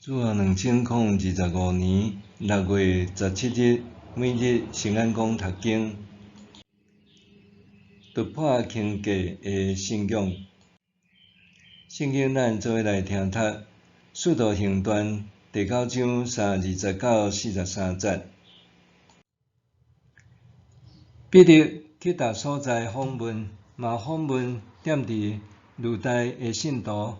主后2025年6月17日，每日圣安讲读经，突破框架的信仰。圣经咱做伙来听读《使徒行传》第九章30节到43节。彼得去逐所在访问，嘛访问踮伫吕大的信徒。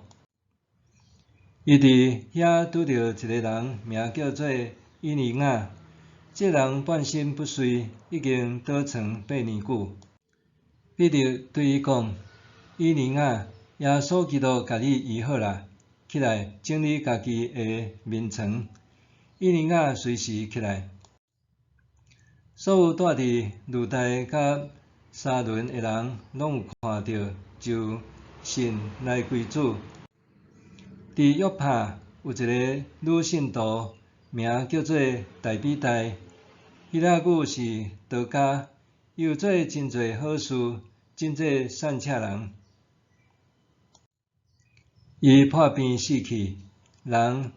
伊伫遐拄著一个人，名叫做以尼雅。这人半身不遂，已经倒床8年久。彼得对伊讲：“以尼雅，耶稣基督共你医好啦，起来整理家己的眠床。”以尼雅随时起来。所有蹛伫吕大佮沙仑的人，拢有看著，就信来归主。伫约帕有一个女信徒，名叫做大比大，希腊语是多加，伊有做真济好事，真济善请人。伊破病死去，人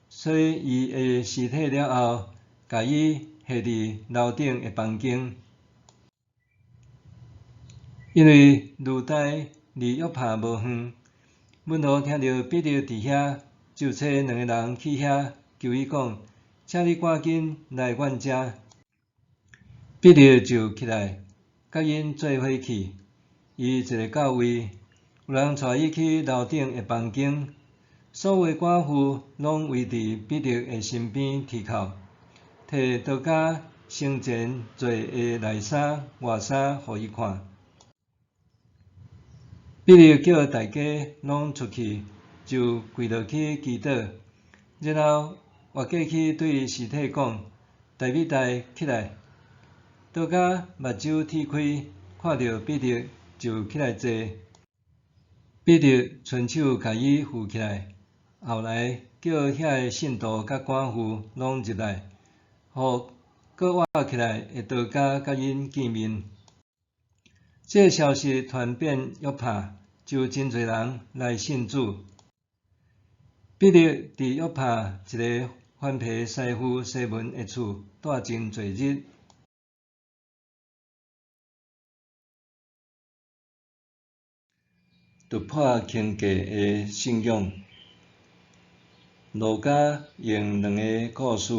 洗伊的尸体了后，共伊下伫楼顶的房间。因为吕大离约帕无远，门徒听著彼得伫遐，就差两个人去遐，求伊讲：“请你赶紧来阮遮。”彼得就起来，佮𪜶做伙去。伊一个到位，有人带伊去楼顶的房间，所有的寡妇拢围伫彼得的身边啼哭，提多加生前做的内衫、外衫予伊看。彼得叫大家拢出去，就跪落去祈祷，然后活过去对尸体讲：“大比大，起来！”多加目睭铁开，看著彼得就起来坐。彼得伸手共伊扶起来，后来叫遐个信徒佮寡妇拢入来，予阁活起来的多加佮𪜶见面。这个消息传遍约帕，就真济人来信主。彼得伫约帕一个番皮师傅西门的厝蹛真济日。突破框架的信仰，路加用两个故事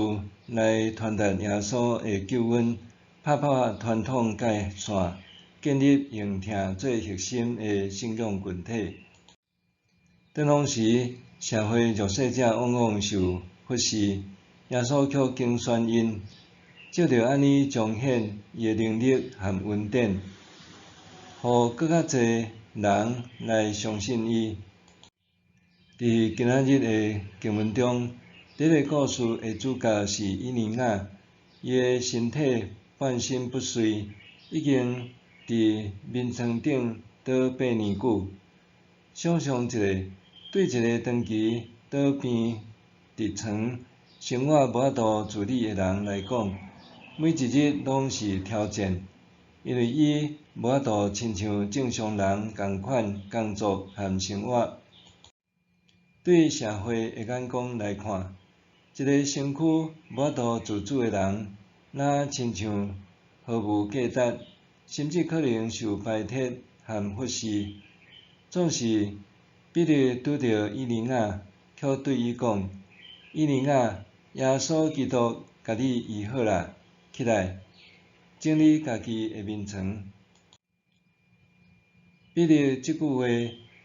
来传达耶稣的救恩，拍破传统界线，建立用疼做核心的信仰群体。当当时社会弱势者往往受忽视，耶稣却拣选𪜶，藉著按呢彰显伊的能力和恩典，予阁较济人来相信伊。伫今仔日的经文中，第一个故事的主角是以尼雅，伊的身体半身不遂，已经伫眠床顶倒8年久。想象一下，对一个长期倒病伫床、生活无法度自理的人来讲，每一日拢是挑战，因为伊无法度亲像正常人仝款工作和生活。对社会的眼光来看，一个身躯无法度自主的人，若亲像毫无价值，甚至可能受排斥和忽视。总是彼得拄著以尼雅，却对伊讲：“以尼雅，耶稣基督共你医好啦，起来，整理家己的眠床。”彼得这句话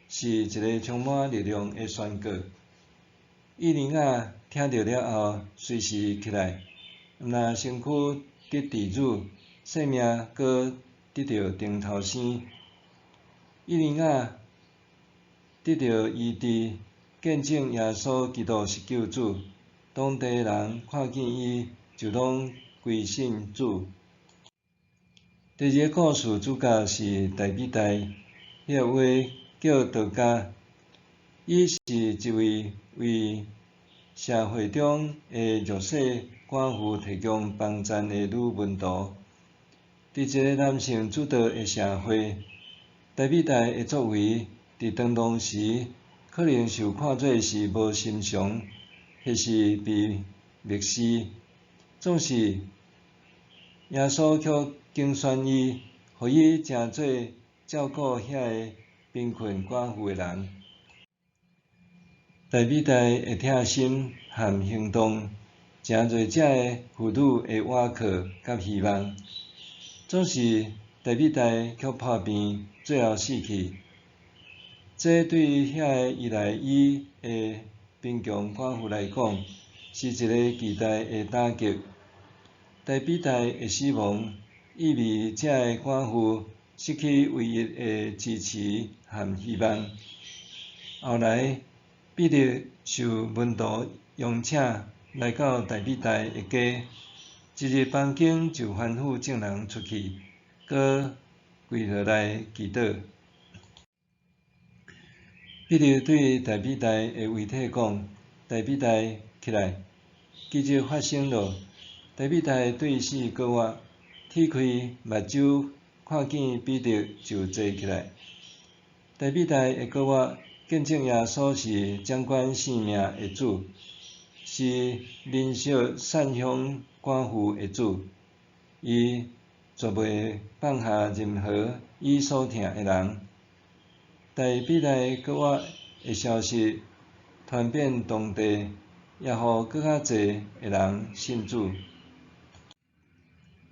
是一个充满力量的宣告。以尼雅听著了后，随时起来，毋但身躯得治愈，性命阁得著重头生。以尼雅得著医治，见证耶稣基督是救主，当地人看见伊，就拢归信主。第二个故事主角是大比大，彼个话叫多加，伊是一位为社会中的弱势寡妇提供帮赞的女门徒。伫一个男性主导的社会，大比大的作为，伫当当时可能受看做是无寻常，或是被蔑視，總是耶穌卻揀選伊，予伊成做照顧遐个貧困寡婦的人。大比大的疼心和行動，誠濟遮个婦女的倚靠佮希望。總是大比大卻破病，最後死去。這對遐个依賴伊的貧窮寡婦來講，是一个巨大的打擊。大比大的死亡，意味這个寡婦失去唯一的支持和希望。後來，彼得受門徒邀請來到大比大的家，一入房間就吩咐眾人出去，閣跪落來祈禱。彼得對大比大的遺體講：“大比大，起來！”奇蹟發生了，大比大對死閣活，鐵開目睭，看見彼得就坐起來。大比大的閣活，見證耶穌是掌管性命的主，是憐惜散鄉寡婦的主。伊絕袂放下任何伊所疼的人。大比大閣活的消息傳遍當地，也予閣較濟的人信主。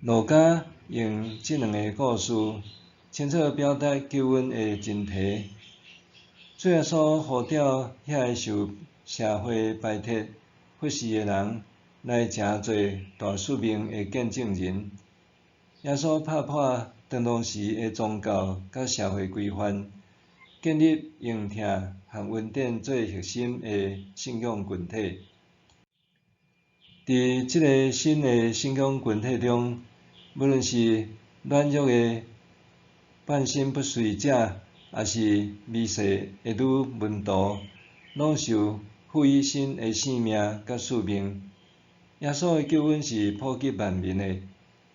路加用這兩个故事，清楚表達救恩的真諦。主耶穌呼召遐个受社會排斥、忽視的人，來成做大使命的見證人。耶穌拍破當當時的宗教佮社會規範，建立用疼和恩典做核心的信仰群體。佇這个新的信仰群體中，無論是軟弱的半身不遂者，抑是微細的女門徒，攏受賦予新的生命佮使命。耶穌的救恩是普及萬民的，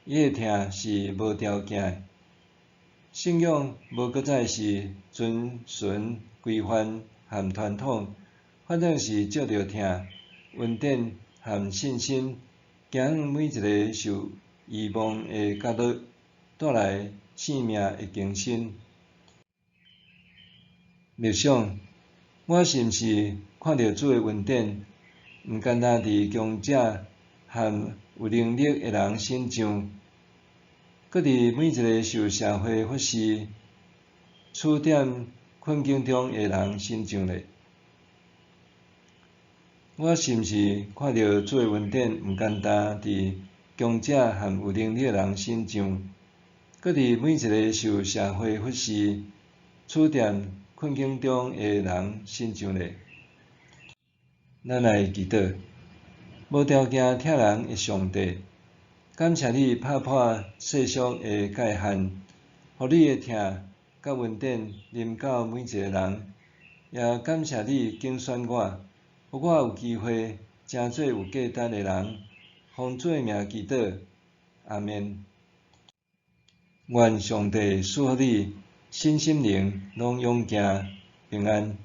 伊的疼是無條件的。信仰無閣再是遵循規範和傳統，反正是藉著疼、恩典和信心，行向每一个受遺忘的角落，帶來生命的更新。默想，我是毋是看著主的恩典，毋干焦佇強者和有能力的人身上，閣佇每一个受社會忽視、處踮困境中的人身上咧？我是毋是看著主的恩典，毋干焦佇強者和有能力的人身上，閣佇每一个受社會忽視、處踮困境中的人身上咧？咱來祈禱，無條件疼人的上帝，感謝你拍破世俗的界限，予你的疼佮恩典臨到每一个人，也感謝你揀選我，予我有機會成做有價值的人。奉主的名祈禱，阿們。願上帝賜福你，身心靈攏勇健平安。